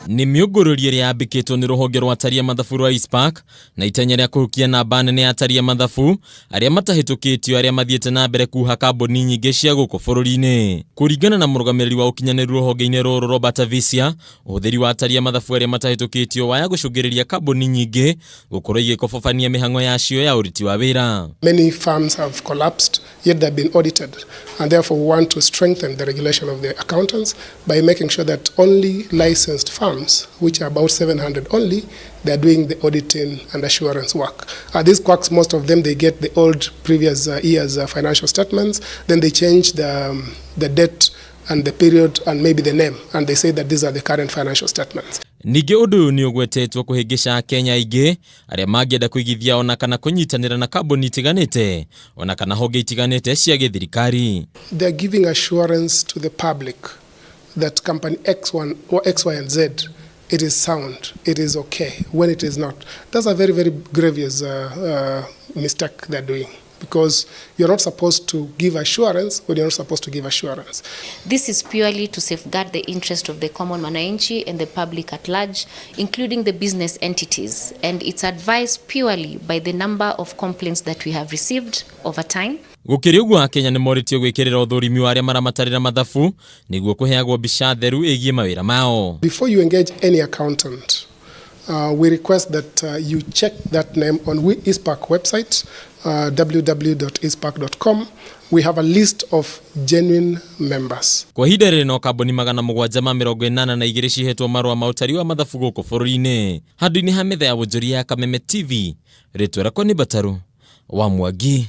Nĩ mĩũngũrũrio ĩrĩa yambĩkĩtwo nĩ rũhonge rwa atari a mathabu rwa ICPAK na itanya rĩa kũhukia namba nene ya atari a mathabu arĩa matahĩtũkĩtio arĩa mathiĩte na mbere kuha kambuni nyingĩ cia gũkũ bũrũri-inĩ. Kũringana na mũrũgamĩrĩri wa ũkinyanĩru rũhonge-inĩ rũrũ Robert Avisia, ũhũthĩri wa atari a mathabu arĩa matahĩtũkĩtio waya gũcũngĩrĩria kambuni nyingĩ gũkorwo igĩkobobania mĩhang'o yacio ya ũruti wa wĩra. Many firms have collapsed, yet they've been audited. And therefore, we want to strengthen the regulation of the accountants by making sure that only licensed firms, which are about 700 only, they are doing the auditing and assurance work. These quacks, most of them, they get the old previous year's financial statements, then they change the date and the period and maybe the name, and they say that these are the current financial statements. Ningĩ ũndũ ũyũ nĩ ũgwetetwo kũhĩngĩca Akenya aingĩ arĩa mangĩenda kũigithia ona kana kũnyitanĩra na kambuni itiganĩte ona kana honge itiganĩte cia gĩthirikari. They're giving assurance to the public that company X1 or X, Y, and Z, it is sound, it is okay, when it is not. That's a very, very grievous mistake they're doing, because you're not supposed to give assurance when you're not supposed to give assurance. This is purely to safeguard the interest of the common mwananchi and the public at large, including the business entities. And it's advised purely by the number of complaints that we have received over time. Gũkĩrĩ ũguo, Akenya nĩ morĩtio gwĩkĩrĩra ũthũrimi wa arĩa maramatarĩra mathabu nĩguo kũheagwo mbica theru ĩgiĩ mawĩra mao. Before you engage any accountant, we request that you check that name on ICPAK website, www.icpak.com. We have a list of genuine members. Kwa ihinda rĩrĩ no kambuni 782 cihetwo marũa ma ũtari wa mathabu gũkũ bũrũri-inĩ. Handũ-inĩ ha metha ya wonjoria ya Kameme TV, rĩtwa rĩakwa nĩ Mbataru wa Mwangi.